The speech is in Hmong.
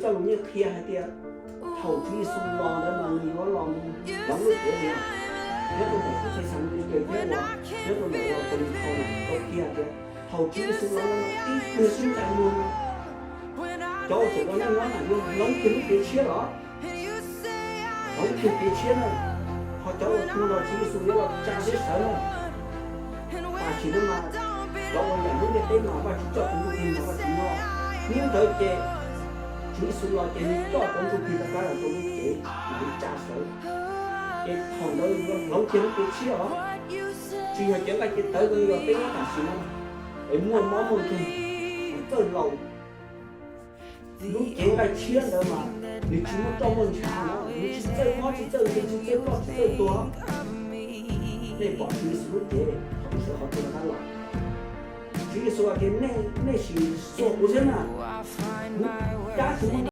Txoj lus nyeej qhia hais tias thaum Tswv Yexus los ntawd mas nws yuav los mus hloov lub cev no. Nyob rau ntawm Thexalaunikes thiab uas nyob rau ntawm Los Kolinthos tau qhia tias thaum Tswv Yexus los no mas tib pliag xwb ntsais muag no cov uas tseem ua neej nyob na yuav hloov kiag lub cev tshiab los, hloov kiag cev tshiab na, ho cov uas hu los Tswv Yexus yuav los tsa siab sawv na. Tam sim no mas cov uas nyob lub ntiaj teb no Vajtswv coj tus ntsuj plig mas Vajtswv nyob, hnub ntawd ces Tswv Yexus los ces nws coj cov ntsuj plig rov qab los rau lub cev mas nws tsa sawv, ces thaum ntawd yuav hloov kiag lub cev tshiab os. Tsis yog cev nqaij cev tawv zoo li peb nyob tam sim no es muaj mob muaj nkeeg, txawj laus. Lub cev nqaij tshiab ntawd mas nws tsis muaj roj muaj ntshav no, nws tsis txawj mob tsis txawj nkeeg tsis txawj ploj tsis txawj tuag. Nej pom Tswv Yexus lub cev thaum sawv hauv tuag rov qab los, Tswv Yexus hais tias nej sim xuas kuv xwb na, kuv cab tsis muaj